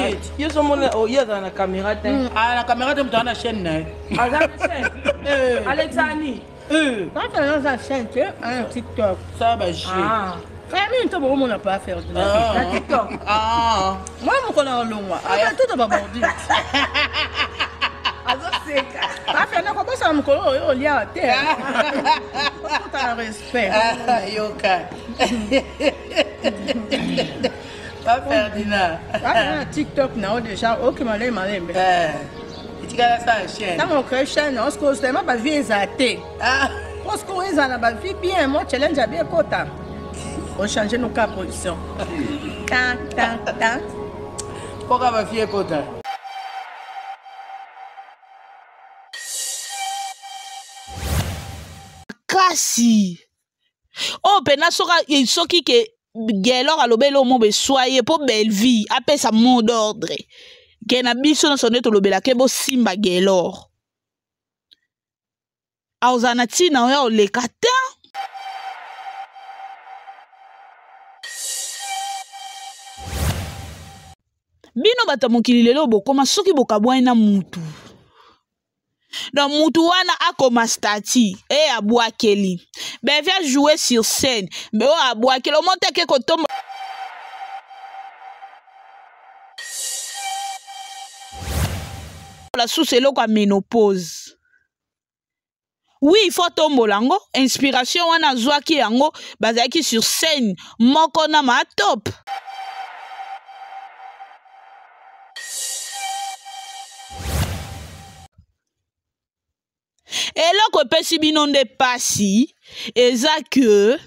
Omoni ye ozomona oh, ye azala na caméra te. Hmm, ah, na caméra te moto aza na chaîne na ye. Aza na chaîne. Eh. Alexani. Eh. Papa naza chaîne te, na TikTok. Ça ba jeu. Ah. Famille to bokomona pa Ferdinand. Ah. Na TikTok. Ah. Moi mokolo na olongwa. Ah, tout ba bordi. Azoseka. Pa Ferdinand kobosana mokolo oyo olia te. Okuta na respect. Ah, yoka. Pa Ferdinand. Ah, TikTok na yo déjà okima malembe malembe. Eh. Etikala sa chaîne. Ntango ocrée chaîne, osiko seulement ba vie eza te. Ah. Osiko eza na ba vie bien, moi challenge ya bien kota. Ochange no ka position. Tan tan tan. Poka ba vie ekota. Kasi oyo mpena soki soki ke Gaylor alobeli oyo mo beswa ye mpo Bellevue apesa mot d'ordre ke na biso nyonso nde tolobelaka ye bosimba Gaylor akozala na ntina oyo oleka te. Bino bato ya mokili lelo bokoma soki bokabwani na mutu donc mutu wana akoma statut e abwakeli Bellevue a jouer sur scène mais oyo abwakeli omoni te ake kotomba susu eloko ya ménopause. Oui, il faut atombola yango inspiration wana azwaki yango bazalaki sur scène moko na ma top. Eloko epesi bino nde pasi eza que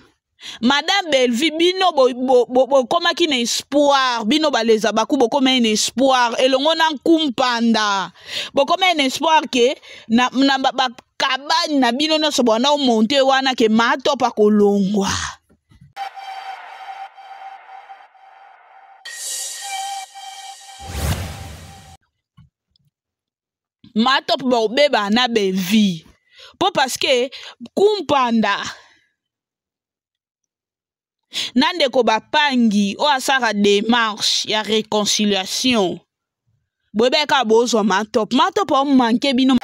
Madame Bellevue bino bokomaki bo, bo, bo na espoir bino baleza baku bokomaki na espoir elongo na nkumpanda bokomaki na espoir ke na, na bakabani na bino nyonso bwana omonte wana ke matop akolongwa. Matop bakobeba na Bellevue mpo parce que kumpanda na ndeko bapangi oyo asalaka démarche ya réconciliation boyebaki kaka bozwa matop matop aomanke bino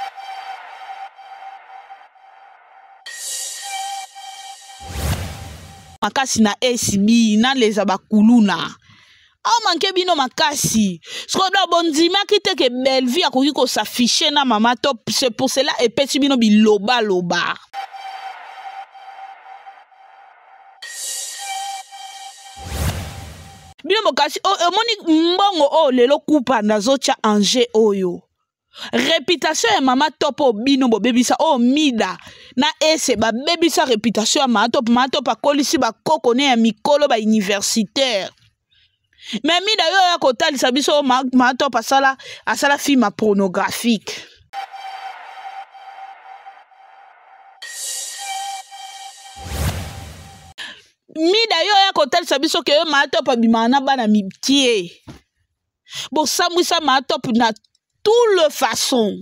makasi na SB na leza bakuluna aomanke bino makasi sikoyo donc bondimaki te ke Bellevue akoki kosaffiche na mama top c'est pour cela epesi bino bilobaloba. Bino bokasi omoni mbongo oyo lelo kupa nazotya ange oyo reputation ya mama top oyo bino bobebisa oyo mida na ese babebisa reputation ya mama top. Mama top akolisi bakoko ne ya mikolo ba universitaire me mida yo oya kotalisa biso oyo mama top asala asala film pornographique. Mida yo oya kotalisa biso ke yo mama top abimaka na bana mikie bosambwisa mama top na tout le façon.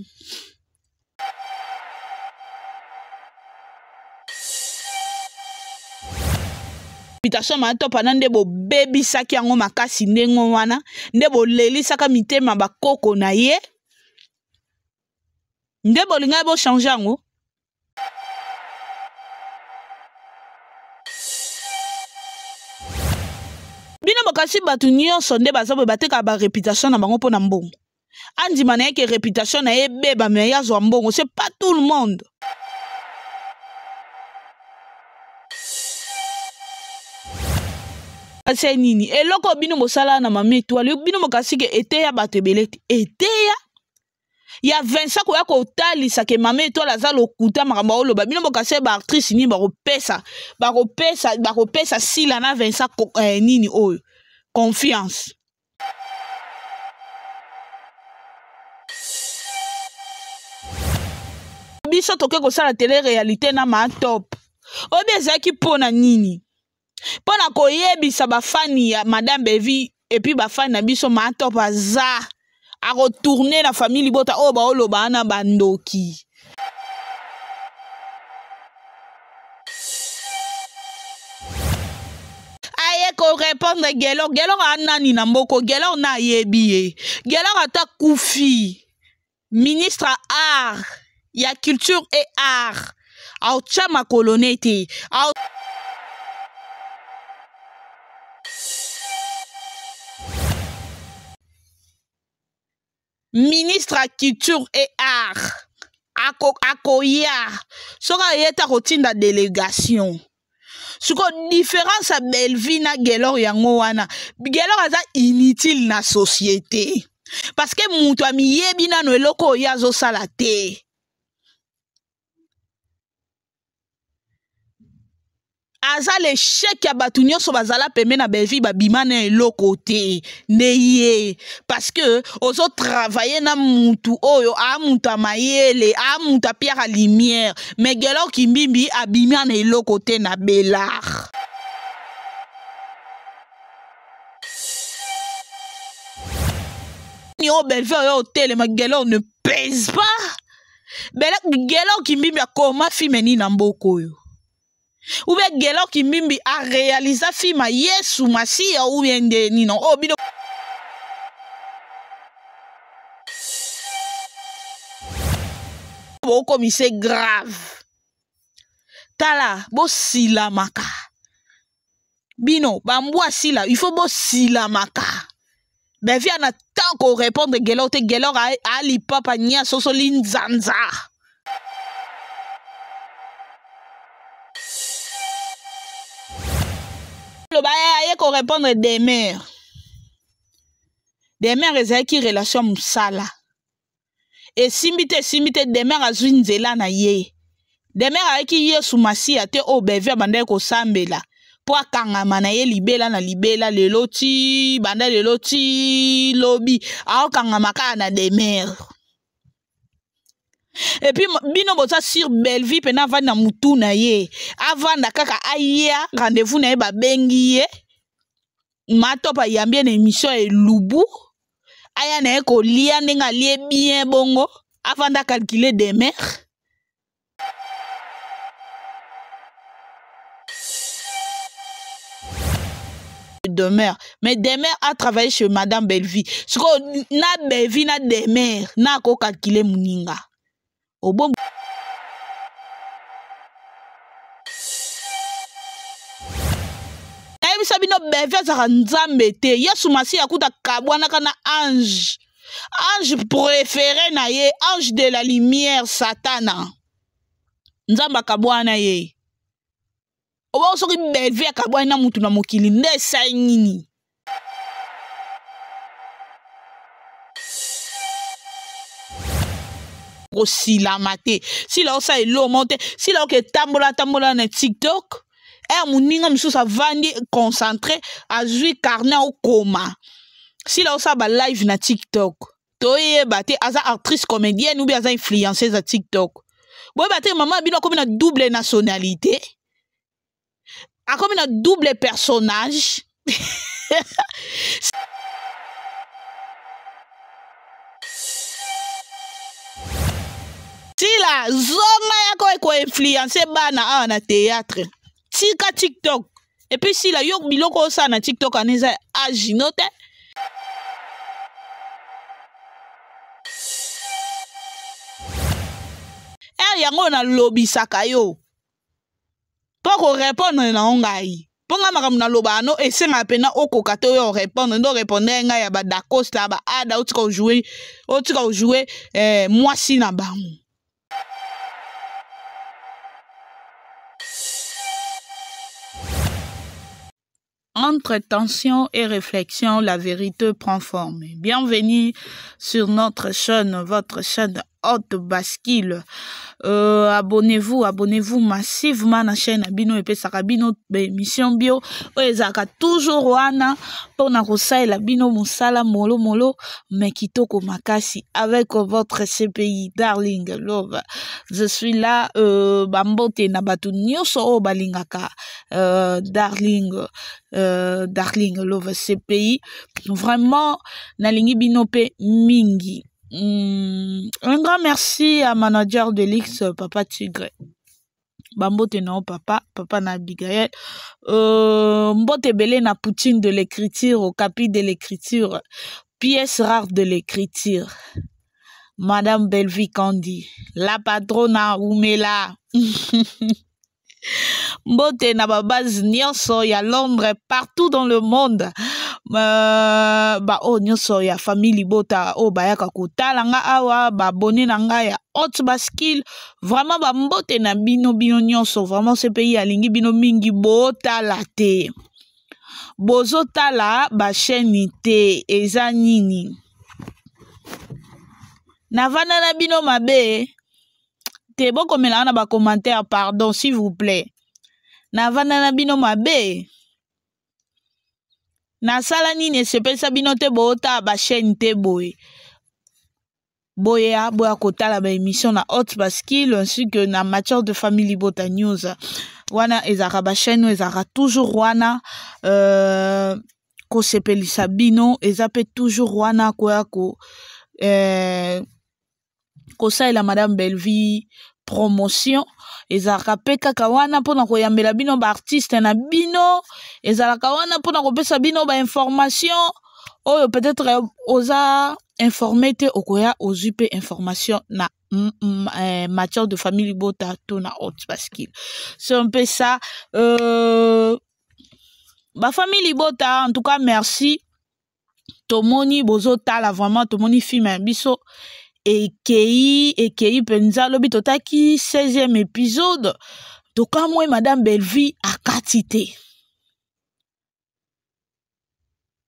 Reputation mama top ana nde bobebisaki yango makasi ndenge wana nde bolelisaka mitema bakoko na ye nde bolingaki bochange yango. Bino bokasi bato nyonso nde baza boye batekaka ba reputation na bango mpo na mbongo. Andima na ye ke reputation na ye ebeba me ye azwa mbongo, c'est pas tout le monde. Kasi nini eloko bino bosala na mama Etoile, bino bokasi ke eteya bato ebele te, eteya ya Vincent koya kotalisa ke mama Etoile aza lokuta makambo aoloba. Bino bokasi ba actrice nini bakopesa bakopesa bakopesa Sila na Vincent nini oyo confiance. Biso toke kosala tele réalité na ma top oyebi ezalaki mpo na nini? Mpo na koyebisa bafani ya Madame Bellevue et puis bafani na biso ma top aza akotourne na famille libota oyo baoloba wana bandoki. Aye korépondre Gelor. Gelor anani na mboko, Gelor na ayebi ye. Gelor ata kufi ministre art ya culture et art, aotya makolo ne te. Ministre ya culture et art akoya, soki aye te akotinda délégation. Sikoyo différence ya Bellevie na Gelor yango wana, Gelor aza inutile na société parce que moto amiyebi nano eloko oyo azosala te. Aza l'échec ya bato nyonso bazala pembe na Bellevie, babima na eloko te nde ye, parce que ozotravaille na mutu oyo a mutu ya mayele, a mutu apiaka lumière, mais Gelor Kimbimbi abimi na eloko te na Belar. Oyo Bellevie oyo otelema, Gelor ne pèse pas. Gelor Kimbimbi akoma filme nini na mboka oyo? Ou bien Gelor Kimbimbi a réalisé film Yesu Masiya ou bien nde nini oyo bino bokomise grave? Tala, bosilamaka bino bambwa sila, il faut bosilamaka. Bellevie ana tant korépondre Gelor te. Gelor alipapa nya sosoli nzanza. Loba aye korépondre Demer. Demer ezalaki relation mosala, esimbi te, esimbi te. Demer azwi nzela na ye. Demer ayaki Yesu Masiya te oyo Bellevie abandaki kosambela mpo akangama na ye libela na libela. Lelo ti banda lelo ti lobi aokangama kaka na Demer. Et puis bino boza sur Bellevie mpena avandi na mutu na ye, avanda kaka, aya rendez-vous na ye, babengi ye Matopa, ayambi ye na émission ya elubu, aya na ye kolia ndenge alie bien bongo, avanda calcule Demer. Demer, mais Demer a travaillé chez Madame Bellevie. Sikoyo na Bellevie na Demer na akokalkule moninga obom. Nayebisa bino, Bellevie azalaka Nzambe te. Yesu Masiya akuta kabwanaka na ange, ange préféré na ye, ange de la lumière, Satana. Nzambe akabwana ye. Oba soki Bellevie akabwani na mutu na mokili nde esali nini? Kosilama te, sila osala eloko te, sila oke tambola tambola na TikTok. Ere moninga mosusu avandi concentré, azwi carnet, okoma. Sila osala balive na TikTok, toyeba te aza actrice comédienne ou bien aza influenceuse ya TikTok. Boyeba te mama bino akomi na double nationalité, akomi na double personnage. Sila zonga yako ekoinfluence bana awa na théâtre, tika TikTok. Et puis sila yo biloko osala na TikTok wana eza agino te. Ere yango nalobisaka yo mpo korépondre na yo ngai, mpo ngai makambo naloba ano esengaka mpena okoka te oyo orépondre nde orépondre ngai ya badacosta baada. Otika ojoue, otika ojoue mwasi na bango. Entre tension et réflexion, la vérité prend forme. Bienvenue sur notre chaîne, votre chaîne Haute Bascule. Abonnez-vous, abonnez-vous massivement à la chaîne bino epesaka bino émission bio oyo ezalaka toujours wana mpona kosalela bino mosala molo molo mais kitoko makasi avec votre CPI Darling Love. Je suis là, bambote na bato nyonso oyo balingaka Darling Love CPI. Vraiment nalingi bino mpe mingi. Un grand merci à manager de l'X, Papa Tigre. Bambote na yo papa, papa na Abigail. Mbote ebele na Poutine de l'écriture, Okapi de l'écriture, pièce rare de l'écriture. Madame Bellevue Kandi, la patrona Oumela. Mbote na ba base nyonso ya Londres, partout dans le monde. Ba oyo nyonso ya famille libota oyo bayaka kotala nga awa, ba abonné na nga ya Haute Bascule, vraiment ba mbote na bino, bino nyonso, vraiment ce pays alingi bino mingi, botala te. Bozotala ba chaîne te, eza nini? Navanda na bino mabe te, bokomela na ba commentaire, pardon s'il vous plaît. Navanda na bino mabe. Nasala nini esepelisa bino te, bota ba chaîne te boye. Boya, boya kotala ba émission na Haute Bascule ainsi que na matière de famille Libota News. Wana ezalaka ba chaîne oyo ezalaka toujours wana, kosepelisa bino, eza pe toujours wana koya kosalela Madame Bellevue promotion, ezalaka pe kaka wana mpona koyambela bino ba artiste na bino, ezalaka wana mpona kopesa bino ba information oyo peut-être oza informé te, okoya ozwi pe information na matière de famille Libota to na Haute Bascule. C'est un peu ça. Ba famille Libota, en tout cas merci. Tomoni bozotala vraiment, tomoni film ya biso ekei, ekei mpenza. Lobi totaki 16e épisode, tokamwe Madame Bellevue akati te.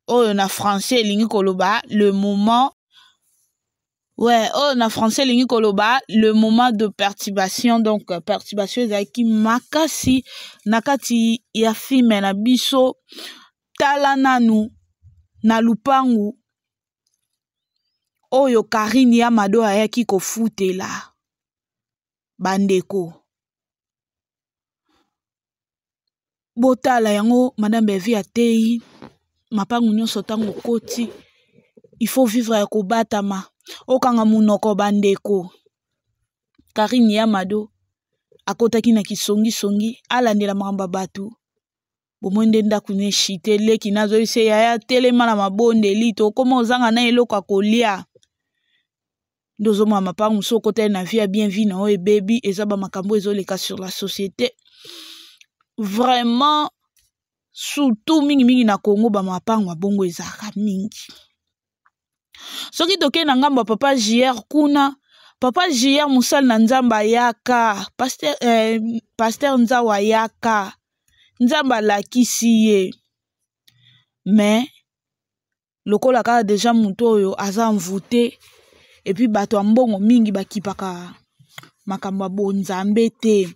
Oyo na français elingi koloba le moment, ouais, oyo na français elingi koloba le moment de perturbation. Donc perturbation ezalaki makasi na kati ya film na biso. Tala nanu na lupangu oyo Karine ya Mado ayaki kofutela bandeko. Botala yango, Madame Bellevue atei mapangu nyonso ntango okoti, il faut vivre ya kobatama, okanga monoko bandeko. Karine ya Mado akotaki na kisongisongi, alandela makambo ya bato. Bomoi nde ndako na eshite, leki nazoyise yaya telema na mabondeli, tokoma ozanga na eloko ya kolia. Nde ozomona mapangu mosusu okotali na vie ya bien, vie na oyo ebebi, eza ba makambo ezoleka sur la société. Vraiment, surtout mingimingi na Congo, ba mapangu ya bongo ezalaka mingi. Soki tokei na ngambo ya papa JR kuna, papa JR mosali na Nzambe ayaka, pasteur Nzau ayaka, Nzambe alakisi ye. Mais lokola kaka deja moto oyo aza envoûté, et puis bato ya mbongo mingi bakipaka makambo ya bonzambe te.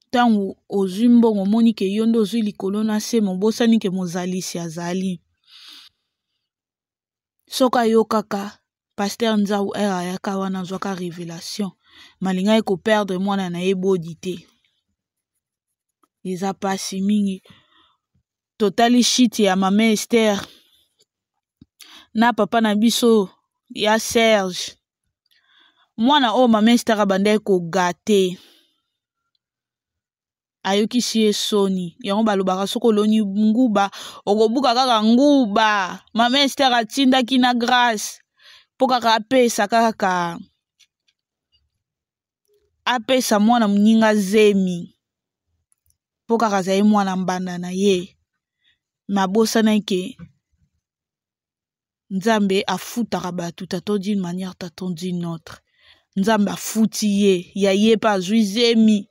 Ntango ozwi mbongo omoni ke yo nde ozwi likolo na se, mobosani ke mozalisi azali. Soki ayokaka pasteur Nzau ere ayaka wana azwaka révélation, malingaki koperdre mwana na ye bodi te. Eza pasi mingi. Totali shit ya mama Esther na papa na biso ya Serge. Mwana oyo mama Esther abandaki kogate, ayokisi ye soni. Yango balobaka soki oloni nguba okobuka kaka nguba. Mama Esther atindaki na grâce mpo kaka apesa kaka apesa mwana moninga zemi mpo kaka azali mwana mbanda na ye. Mabosana ke Nzambe afutaka bato tantôt d'une manière tantôt d'une autre. Nzambe afuti ye, ya ye pe azwi zemi.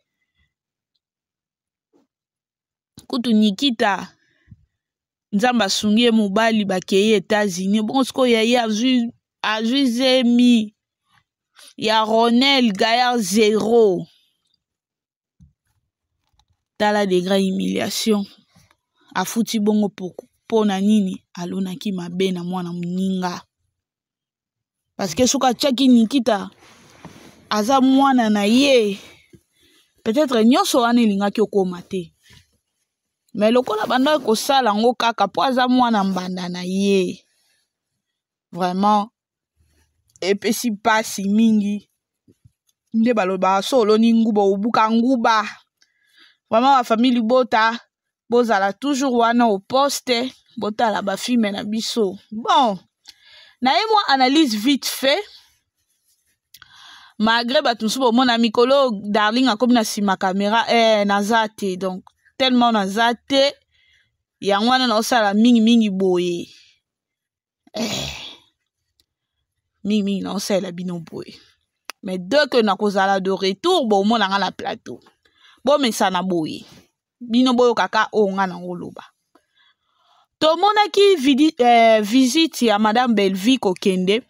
Kutu Nikita Nzambe asungi ye mobali bakei États-Unis. Bongo sikoyo ya ye azwi zemi ya Ronel Gaillard zéro. Tala degré humiliation. Afuti bongo po na nini alonaki mabe na mwana moninga. Parce que soki atiaki Nikita aza mwana na ye, peut-être nyonso wana elingaki okoma te. Mais lokola bandaki kosala yango kaka po aza mwana mbanda na ye. Vraiment, Epesi mpasi mingi nde balobaka so oloni nguba obuka nguba. Vraiment ba famille libota, bozala toujours wana au poste, botala ba filme na biso. Bon, naye mwa analyse vite fait. Malgré bato mosusu bomona mikolo Darling akomi na nsima caméra, naza te, donc tellement naza te, yango wana naosala mingimingi boye. Mingimingi naosalela bino boye. Mais dès que nakozala de retour, bomona nga na plateau. Bomesana boye. Bino boyokaka oyo nga nango loba. Tomonaki visite ya Madame Bellevue kokende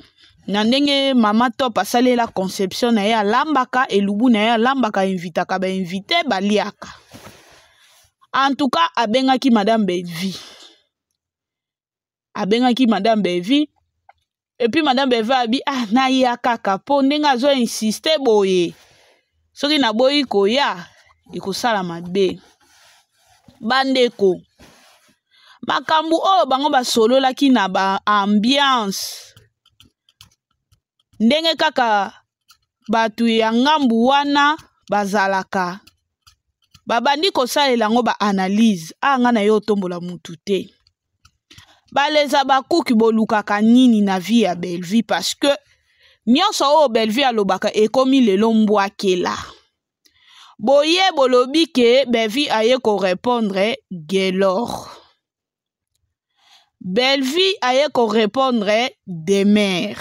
na ndenge Mama Top asalela conception na ye, alambaka elubu na ye, alambaka, invitaka ba invité baliaka. En tout cas, abengaki Madame Bellevue. Abengaki Madame Bellevue. Et puis Madame Bellevue abi, ah, naya kaka po ndenge azo insister boye. Soki naboyi koya, ekosala mabe. Bandeko, makambo oyo bango basololaki na ba ambiance, ndenge kaka bato ya ngambu wana bazalaka, babandi kosalela yango ba analyse. Ah, nga na yo otombola mutu te. Baleza bakuki bolukaka nini na vie ya Bellevue, parce que nyonso oyo Bellevue alobaka ekomi lelo mbwakela. Boye bolobi ke Bellevue aye ko répondre Gelor. Bellevue aye ko répondre Demer.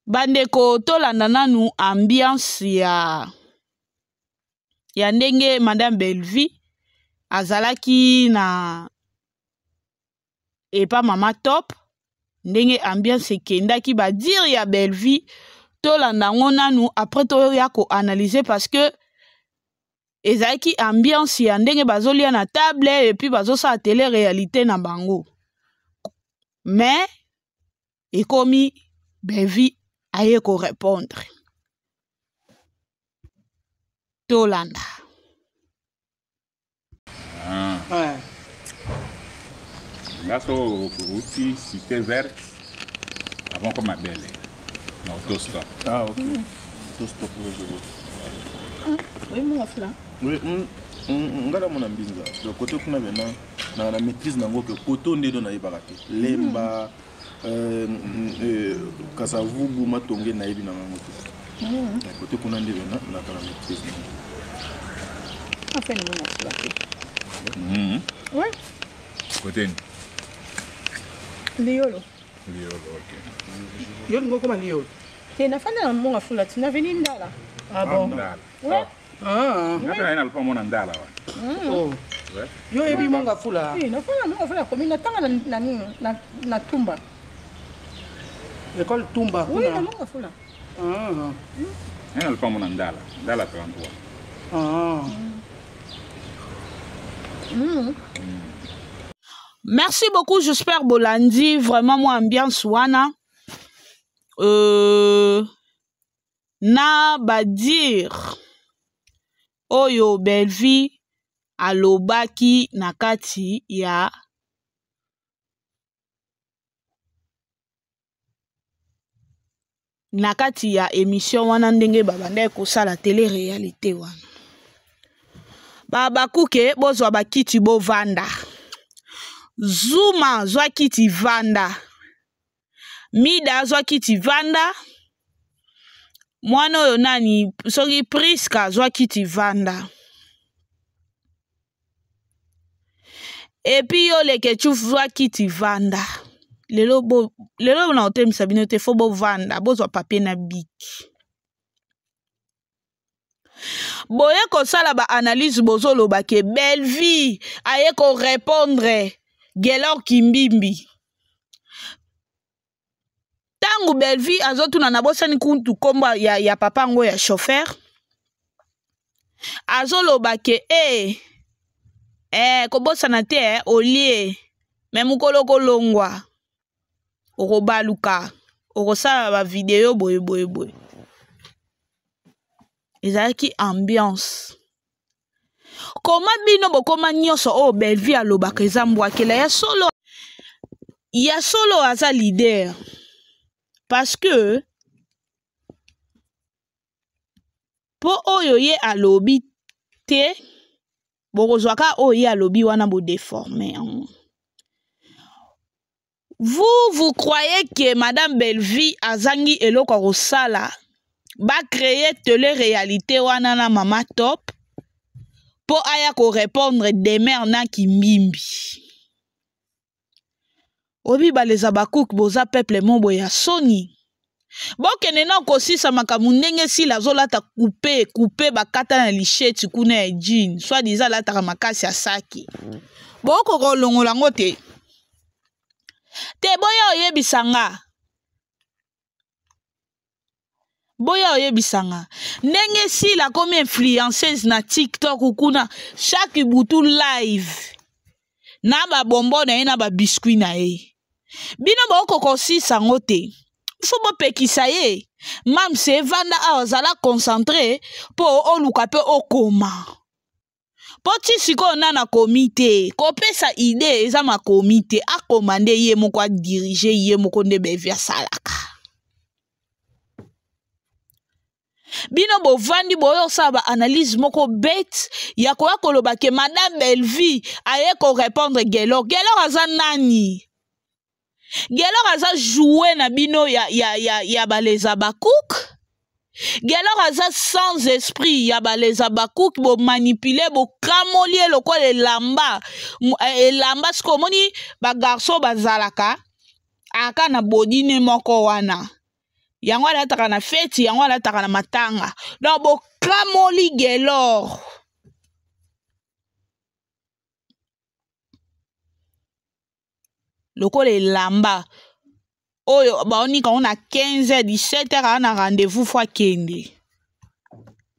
Bandeko, tolanda nanu ambiance ya ndenge Madame Bellevue azalaki na epa Mama Top, ndenge ambiance ekendaki ba dire ya Bellevue. Tolanda yango nanu, après toya ko analyser, parce que ezalaki ambiance ya ndenge bazolia na table et puis bazosala télé-réalité na bango. Mais ekomi Bellevue aye ko répondre. Tolanda. Ah. Ouais. Là, so outi Cité Verte avant comme Abel. Non, autostop. Ah, ok. Autostop, oui, je vois. Oui, mon frère. Oui, nga na mona mbinga. Donc côté kuna bena na maîtrise nango que koto nde do na yebaka te. Lemba, Kasavubu matonge na yebi na ngango te. Na côté kuna nde bena na kala maîtrise nango. Enfin, nous, on a fait. Ouais. Côté ni? Liolo. Liolo, ok. Yo lingo koma Liolo. Te na fanda na monga fula tina veni ndala. Ah bon? Ndala. Ouais. Ah. Ngata na lupa mona ndala wa. Oh. Ouais. Yo yebi monga fula. Oui, na fanda monga fula komi na tanga na nini na tumba. École tumba. Oui, na monga fula. Ah. Ngata lupa mona ndala. Ndala 33. Ah. Merci beaucoup, j'espère Bolandi, vraiment moi ambiance wana. Na ba dire oyo Bellevue alobaki na kati ya émission wana ndenge babanda kosala télé-réalité wana. Babakuke bozwa bakiti bovanda. Zuma zwa kiti vanda. Mida zwa kiti vanda. Mwana oyo nani soki Priska zwa kiti vanda. Et puis yo leke tu zwa kiti vanda. Lelo bo lelo na otemisa bino te fo bovanda bozwa papier na bic. Boye kosala ba analyse bozoloba ke Bellevue aye ko répondre Gelor Kimbimbi. Tangu Bellevue azotuna na bosani kuntu kombo ya papa ngo ya chauffeur. Azoloba ke kobosana te olie mais mukolo kolongwa okobaluka okosala ba video boye boye boye. Ezalaki ambiance. Koma bino bokoma nyonso oyo Bellevue alobaka eza mbwakela ya solo. Ya solo aza leader parce que mpo oyo ye alobi te, bokozwa kaka oyo ye alobi wana bodeforme yango. Vous, vous croyez que Madame Bellevue azangi eloko ya kosala, ba créer télé-réalité wana na Mama Top po aya ko répondre demeure na Kimbimbi. Obi baleza bakouk boza peuple mobo ya soni. Bokende na kosisa makambo ndenge Sila azolata coupe, coupe bakata na licheti kuna ya jean, soit disant alataka makasi ya saki. Bokoka kolongola yango te. Te boya oyebisa nga. Boya oyebisa nga. Ndenge Sila akomi influenceuse na TikTok kuna chaque butu live. Na ba bonbon na ye na ba biscuit na ye. Bino bokoka kosisa yango te. Fo bopekisa ye. Mamse evanda awa zala concentré po oluka pe okoma. Po ti sikoyo nana akomi te. Kopesa idée eza makomi te. Akoma nde ye moko a diriger ye moko nde Bellevue asalaka. Bino bovandi boyo osala ba analyse moko bête ya koya koloba ke Madame Bellevue aye ko répondre Gelor. Gelor aza nani? Gelor aza jouer na bino ya baleza bakouk. Gelor aza sans esprit ya baleza bakouk, bo manipuler, bo kamolie lokola elamba. Elamba siko omoni ba garçon bazalaka aka na bodine moko wana. Yango alataka na feti, yango alataka na matanga. Donc bo kamoli Gelor. Lokola elamba oyo baonika ngo na 15 heures, 17 heures na rendez-vous fo akende.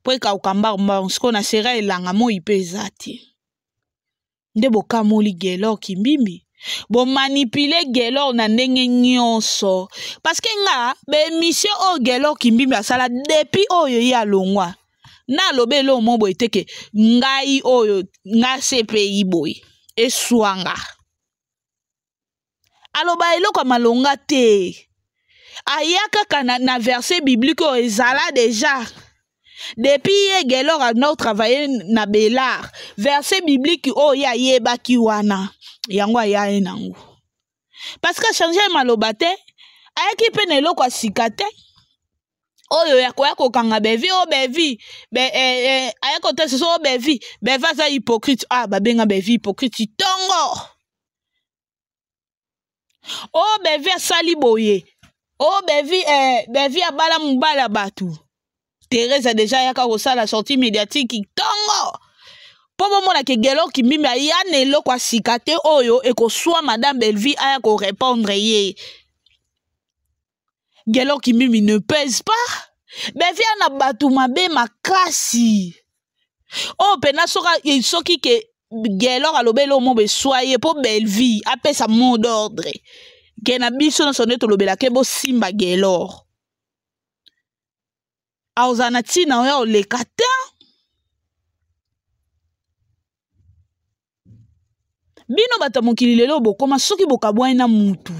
Po ekauka mbangu mbangu, sikoyo na sera elanga moi pe eza te. Nde bokamoli Gelor Kimbimbi. Bo manipuler Gelor na ndenge nyonso. Parce que nga, ba émission oyo Gelor Kimbimbi asala depuis oyo ye alongwa. Na lobe lo mo boye te ke ngai oyo nga CPI boye. Eswanga. Aloba eloko ya malonga te. Aya kaka na verset biblique oyo ezala déjà. Depuis ye Gelor a no travailler na Belar, verset biblique oyo ye ayebaki wana, yango aya ye nango. Parce que changer maloba te, ayaki pe na eloko ya sika te. Oyo ya koya kokanga Bellevue, oh Bellevue, be aya kotesa so, oh Bellevue, Bellevue aza hypocrite. Ah, babenga Bellevue hypocrite tongo. Oh Bellevue asali boye. Oh Bellevue abala mobali ya bato. Thérèse déjà ayaka kosala sortie médiatique tongo. Po bomona ke Gelor Kimbimbi aya na eloko ya sika te oyo ekoswa Madame Bellevue aya ko répondre ye. Gelor Kimbimbi ne pèse pas. Bellevue ana bato mabe makasi. Oyo pena soki ke Gelor alobeli oyo mobe soye po Bellevue apesa mot d'ordre. Ke na biso nyonso nde tolobelaka ke bosimba Gelor. Aoza na ntina oyo oleka te. Bino bato ya mokili lelo bokoma soki bokabwani na mutu.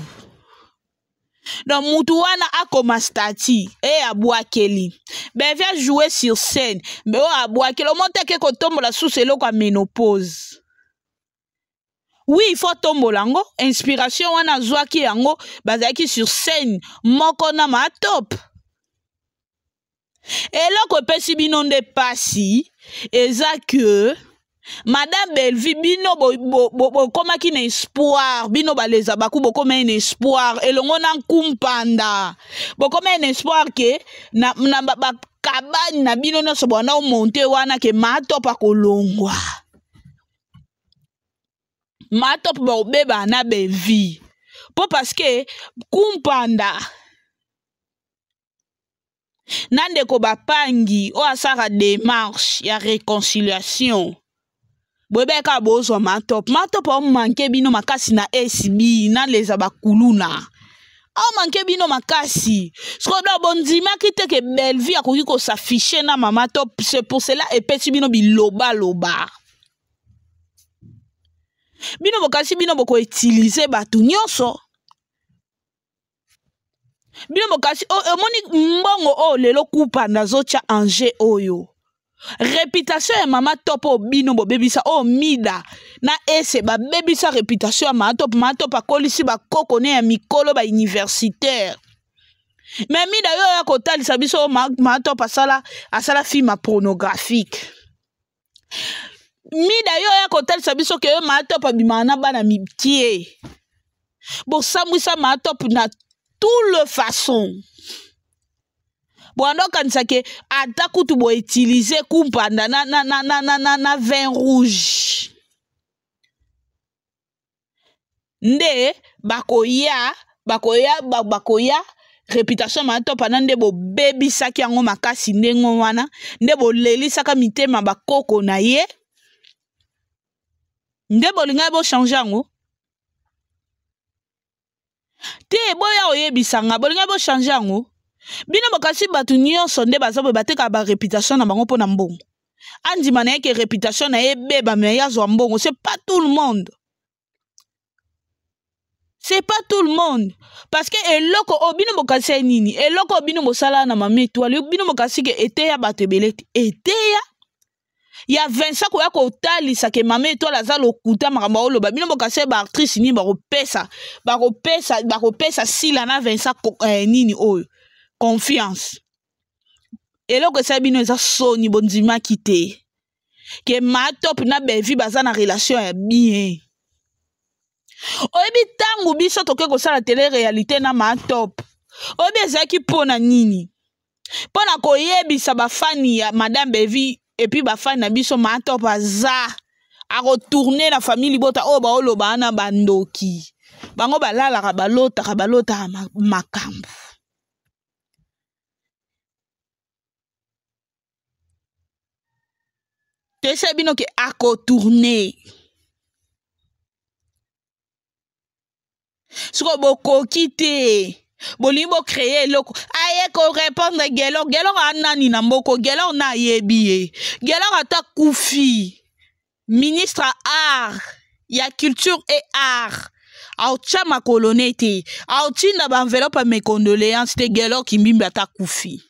Donc mutu wana akoma statut e abwakeli. Bellevue a joué sur scène, mais oyo abwakeli omonte ake kotombola susu eloko ya ménopause. Oui, il faut tombola yango, inspiration wana azwaki yango, bazalaki sur scène moko na ma top. Eloko epesi bino nde pasi eza que Madame Bellevue bino bokomaki na espoir, bino baleza baku bokomaki na espoir elongo na nkumpanda. Bokomaki na espoir ke na ba kabane na bino nyonso bwana omonte wana ke ma top akolongwa. Ma top bobeba na Bellevue. Po parce que kumpanda na ndeko bapangi oyo asala démarche ya réconciliation. Boyebaka kaka bozwa ma top. Ma top ao manke bino makasi na SB, na leza bakuluna. Ao manke bino makasi. Sikoyo donc bondimaki te ke Bellevue akoki kosafficher na mama top, c'est pour cela epesi bino bilobaloba. Bino bokasi bino boko utiliser bato nyonso. Bino bokasi omoni mbongo oyo lelo kupa nazotya ange oyo reputation ya mama top oyo bino bobebisa, oyo mida na ese babebisa reputation ya mama top. Mama top akolisi bakoko ne ya mikolo ba universitaire. Me mida yo oya kotalisa biso oyo mama top asala film ya pornographique. Mida yo oya kotalisa biso ke yo mama top abimaka na bana mikie. Bosambwisa mama top na tout le façon. Bwanda okanisa ke ata kutu boutilize kumpanda na vin rouge nde bakoya réputation ma top ana nde bobebisaki yango makasi ndenge wana nde bolelisaka mitema bakoko na ye nde bolingai bochange yango te. Boya oyebisanga bolingai bochange yango. Bino bokasi bato nyonso nde baza boye batekaka ba réputation na bango mpona mbongo. Andima na ye ke réputation na ye ebeba me ye azwa mbongo. C'est pas tout le monde. C'est pas tout le monde. Parce que eloko oyo bino bokasi ya nini? Eloko oyo bino bosala na mama étoile, bino bokasi ke eteya bato ebele te. Eteya ya Vincent koya kotalisa ke mama étoile aza lokuta makambo aoloba. Bino bokasi ba actrice nini bakopesa Sila na Vincent nini oyo confiance. Eloko esali bino eza soni bondimaki te ke ma top na Belvi baza na relation ya bien. Oyebi ntango biso toke kosala télé réalité na ma top, oyebi ezalaki mpona nini? Mpona koyebisa bafani ya madame Belvi et puis bafani na biso ma top aza akotourne na famille libota oyo baoloba wana bandoki. Bango balalaka balotaka balotaka makambo. Toyebisa bino ke akotourne. Siko bokoki te. Bolingi bocréer eloko. Aye korépondre Gelor. Gelor anani na mboko. Gelor na ayebi ye. Gelor ata kufi. Ministre art ya culture et art. Aotya makolo ne te. Aotinda ba enveloppe ya mes condoléances te. Gelor Kimbimbi ata kufi.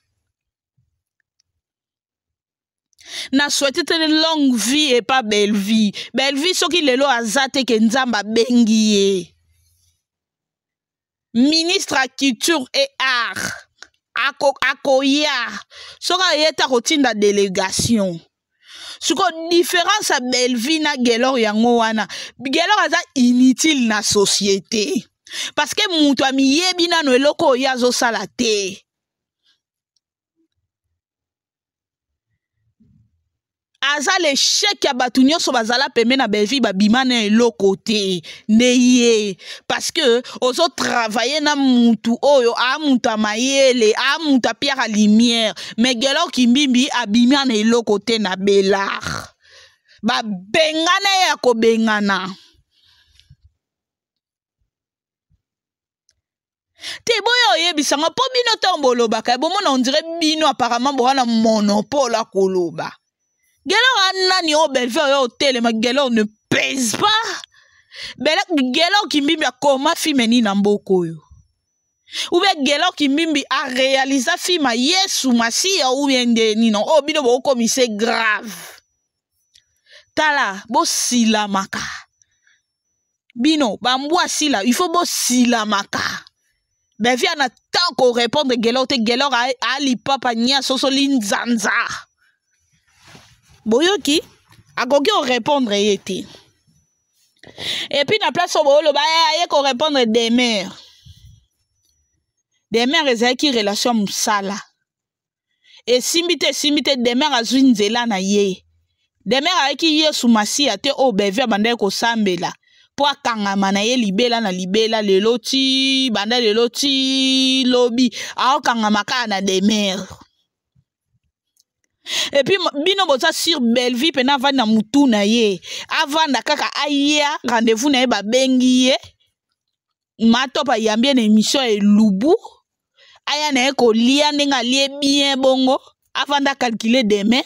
Na souhaité te longue vie et pas belle vie. Belle vie soki lelo aza te ke Nzambe abengi ye. Ministre ya culture et art akoya soki ayeta kotinda délégation. Siko différence ya belle vie na Gelor yango wana. Gelor aza inutile na société parce que mutu amiyebi nano eloko oyo azosala te. Aza l'échec ya bato nyonso bazala pembe na Belvi babima na eloko te nde ye parce que ozo travailler na mutu oyo a mutu ya mayele a mutu ya pierre à lumière mais Gelor Kimbimbi abima na eloko te na Belar babengana ye ya kobengana te. Boyo oyebisanga mpo bino ntango bolobaka bomona on dirait bino apparemment boza na monopole ya koloba. Gelor anani oyo Belvi oyo otelema. Gelor ne pèse pas. Gelor Kimbimbi akoma filme nini na mboka oyo? Ou bien Gelor Kimbimbi a réalisa film ya Yesu Masiya ou bien nde nini oyo bino bokokomise grave. Tala bosilamaka. Bino bambwa sila il faut bosilamaka. Belvi ana tant ko répondre Gelor te. Gelor ali papa nya soso linzanza. Boyoki akoki ko répondre ye te. Et puis na place oyo boloba aye ko répondre Demer. Demer ezalaki relation mosala. Esimbi te Demer azwi nzela na ye. Demer ayaki Yesu Masiya te oyo Belvi abandaki kosambela po akangama na ye libela na libela lelo ti banda lelo ti lobi aokangama kaka na Demer. Et puis bino boza sur Belvi pena avandi na mutu na ye avanda kaka aya rendez-vous na ye babengi ye matop ayambi ye na émission ya elubu aya na ye kolia ndenge alie bien bongo avanda calculer Demer.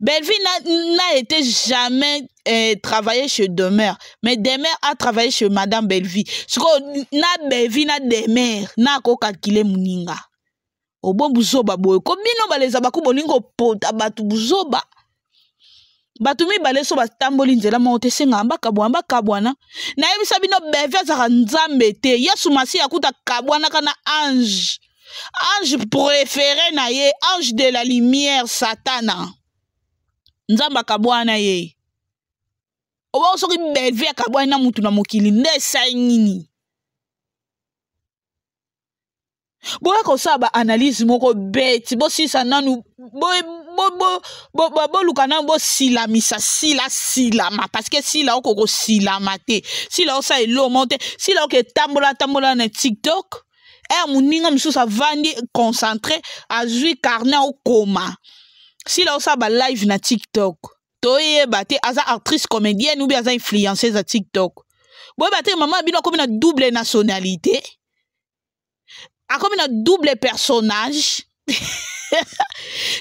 Bellevue n'a été jamais travaillé chez Demeure, mais Demeure a travaillé chez Madame Bellevue. Siko na Bellevue na Demeure na ko calculer muninga. Obo buzoba boye ko bino baleza baku bolingo pota batu buzoba. Batu mibale so batamboli nzela moko te senga bakabwana bakabwana. Nayebisa bino Bellevue azaka nzambe te. Yesu Masiya akuta kabwanaka na ange. Ange préféré na ye, ange de la lumière, Satana. Nzambe akabwana ye. Obo soki Bellevue akabwana na mutu na mokili nde esali nini? Boya kosala ba analyse moko bête, bosisa nanu, boluka nanu bosilamisa sila silama, parce que sila oko kosilama te, sila osala eloko moko te, sila oke tambola tambola na TikTok. Moninga mosusu avandi concentré, azwi carnet okoma. Sila osala ba live na TikTok. Toyeba te aza actrice comédienne ou bien aza influenceuse à TikTok. Boyeba te mama bino akomi na double nationalité. Akomi na double personnage.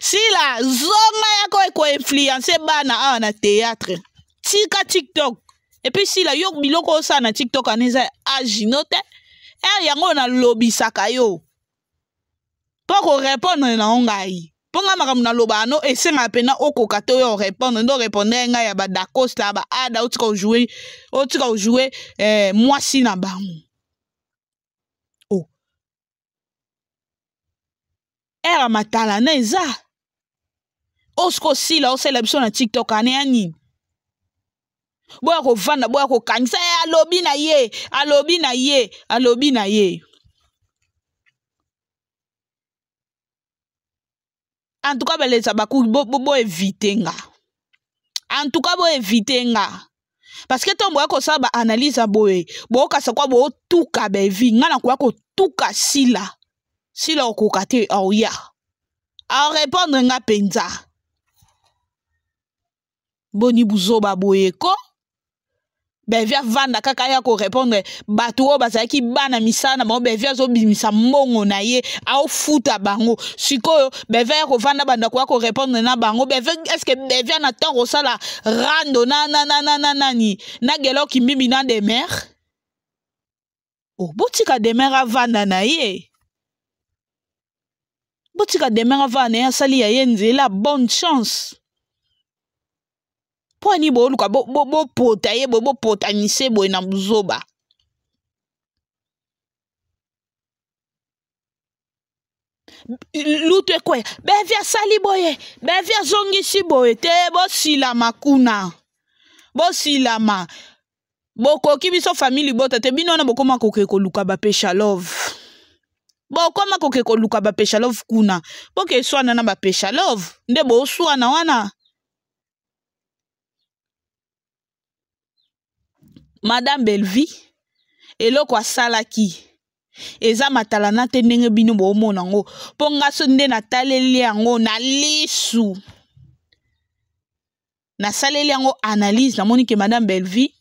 Sila zonga yako eko influencer bana awa na théâtre. Tika TikTok. Et puis sila yo biloko osala na TikTok aneza age note. Yango na lobisaka yo. Po ko répondre na ngai. Po nga makambo na loba no esenga pena okoka to yo répondre ndo répondre ngai ya ba Dacosta ba Ada otika jouer otika jouer mwasi na bango. Oh. Era matala na eza. Osko sila osela biso na TikTok ane ya nini? Boya kovanda boya kokangisa ye alobi na ye, alobi na ye, alobi na ye. En tout cas baleza baku bo éviter nga. En tout cas bo éviter nga. Parce que tombo yako saba analyse boye, bo kasa kwa bo tuka bevi, nga na kwa ko tuka sila. Sila okokate oya. A répondre nga penza. Boni buzoba boye ko. Bevia vanda kaka ya ko répondre bato oyo bazalaki bana misala na bango, Bevia azobimisa mbongo na ye aofuta bango. Sikoyo Bevia ya kovanda bandako ya ko répondre na bango. Bevia, est-ce que Bevia na temps kosala rando na na na na na nani na gelo kimbimbi na demer? Oh, botika demer avanda na ye. Botika demer avanda na ye asali ya ye nzela, bonne chance. Po ani boluka bo bo bo pota ye bo bo potanise boye na buzoba. Lutu ekweya, Bevia asali boye, Bevia azongisi boye te, bosilama kuna. Bosilama. Bokoki biso famille libota te, bino wana bokoma koke koluka ba pesha love. Bokoma koke koluka ba pesha love kuna. Boke swana na ba pesha love, nde boswana wana. Madame Bellevue eloko asalaki eza matalana te ndenge bino bomona ngo po nga so nde nataleli yango na lisu nasaleli yango analyse namoni ke Madame Bellevue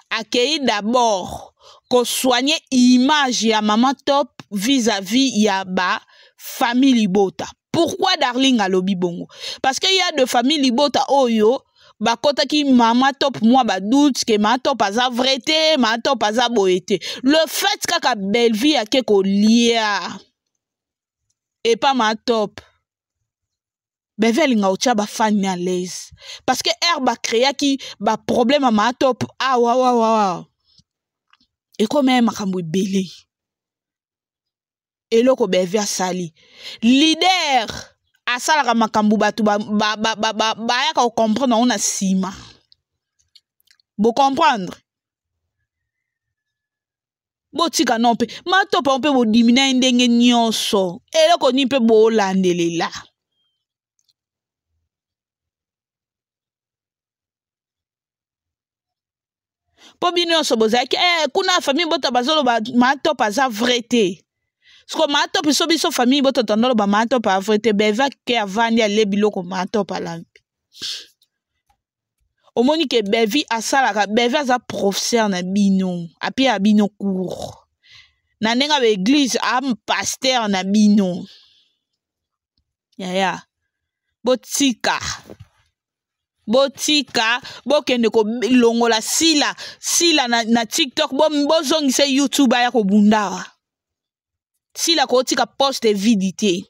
akei d'abord ko soigner image ya Maman Top vis-à-vis ya ba famille libota. Pourquoi Darling alobi bongo? Parce que y a de famille libota oyo bakotaki Maman Top moi ba doute que Maman Top aza vrai te, Maman Top aza boye te. Le fait kaka Bellevue ake kolia et pas Maman Top. Bellevue alinga otia ba fan à l'aise parce que herbe a créé ki ba problème à Maman Top ah wa wa wa et comme makambo ebele eloko Bellevue asali leader asalaka makambo bato ba ba ba ba ba bayaka ko comprendre on a sima bo comprendre botika non mpe matopa mpe bodimina ye ndenge nyonso eloko nini mpe bolandelela po bino nyonso bozalaki kuna famille bota bazoloba matopa aza vrai te siko matopa so biso famille bota tondoloba matopa vrai te beva ke avandi ale biloko matopa lambi omoni ke Bellevue asalaka Bellevue aza professeur na bino apia ya bino cours na ndenge ba église a pasteur na bino yaya botika. Botika bokende kolongola sila sila na, na tiktok, bozongisa youtube aya kobundawa. Sila kotika poste vide te.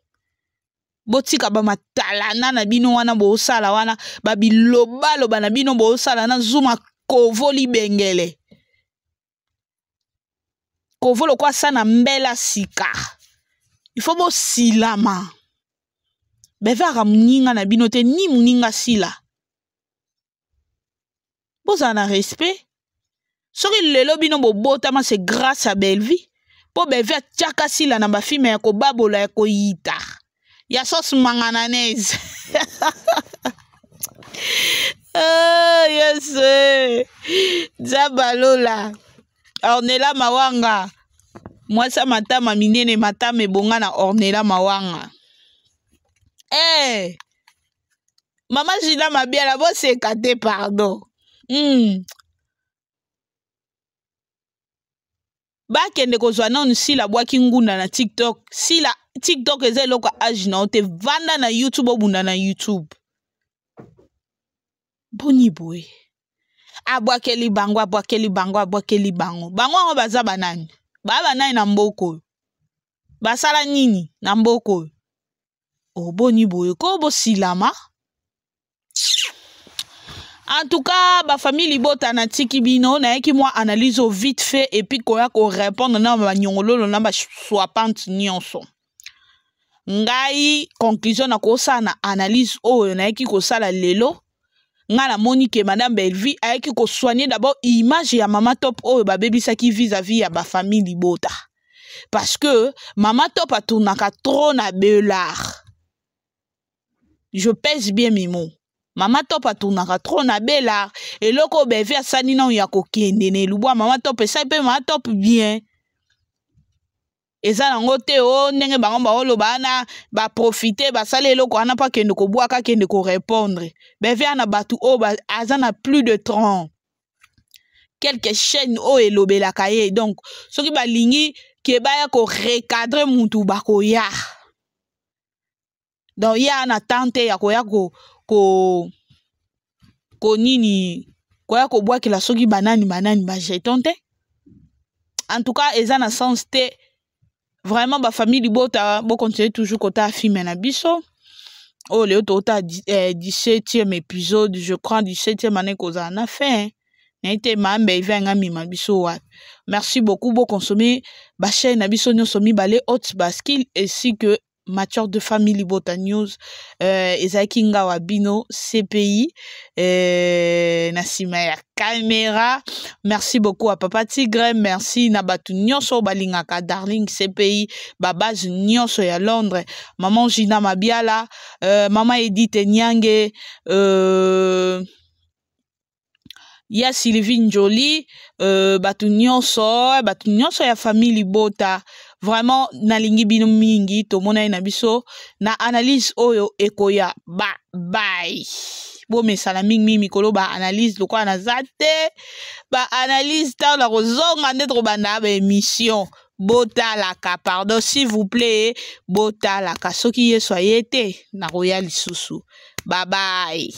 Botika bamatalana na bino wana bosala wana, babilobaloba na bino bosala na zuma kovo libengele. Kovo lokwa sa na mbela sika. Il faut bosilama. Bevaka moninga na bino te ni moninga sila. Bozala na respect. Soki lelo bino bobotama c'est grâce à Bellevue. Po Bellevue atiaka sila na bafilme ya kobabola ya koyita. Ya sauce mangananaise. Oh, yes. Nzabalola. Ornella Mawanga. Mwasi ya matama minene, matama ebonga na Ornella Mawanga. Eh. Mama Gina Mabiala, boseka te, pardon. Bakende kozwa nanu Sila bwaki ngunda na TikTok. Sila, TikTok eza eloko ya age na yo te. Vanda na YouTube, obunda na YouTube. Boni boye. Abwakeli bango, abwakeli bango, abwakeli bango. Bango yango baza banani? Ba banani na mboka oyo? Basala nini na mboka oyo? Oboni boye ko bosilama. En tout cas, ba famille libota na tiki bino, na yaki moi analyse au vite fait et puis koya ko répondre na ba nyongololo na ba swapante nyonso. Ngai conclusion na kosala na analyse oyo na yaki kosala lelo, ngai namoni ke Madame Bellevue ayaki ko soigner d'abord image ya Mama Top oyo babebisaki vis-à-vis ya ba famille libota. Parce que Mama Top a tournaka trop na Belard. Je pèse bien mes mots. Mama Top a tournaka trop na Belard. Eloko Bellevue asali nanu ya kokende na elubwa Mama Top esali pe Mama Top bien. Eza nango te o ndenge bango baoloba wana ba profiter basali eloko wana pa kende kobwaka kende ko répondre. Bellevue na batu oyo ba, aza na plus de 30 quelques chaînes oyo elobelaka ye. Donc soki balingi ke baya ko recadrer mutu bakoya. Donc ya na tante ya koya ko ko ko nini koya kobwakela soki banani banani ba jeton te. En tout cas eza na sens te. Vraiment ba famille libota bo continuer toujours kota film na biso. Oyo leo tota 17e épisode, je crois 17e année kozala na fin. Naite mambe ive nga mima biso wapi. Merci beaucoup bo consommer ba chaîne na biso nyonso mibale Haute Bascule ainsi que Matière de famille Libota News. Ezalaki nga wa bino CPI na sima ya caméra. Merci beaucoup à Papa Tigre, merci na batu nyonso balingaka Darling CPI, ba base nyonso ya Londres, Maman Gina Mabiala, Maman Edith Nyange, ya Sylvie Njoli, batu nyonso ya famille Libota. Vraiment nalingi bino mingi, tomona na biso na analyse oyo ekoya. Bye bye. Bomesana mingi mingi mikolo ba analyse lokola naza te. Ba analyse ta na kozonga nde tokobanda ba émission. Botalaka, pardon s'il vous plaît, botalaka. Soki Yesu aye te, nakoya lisusu. Bye bye.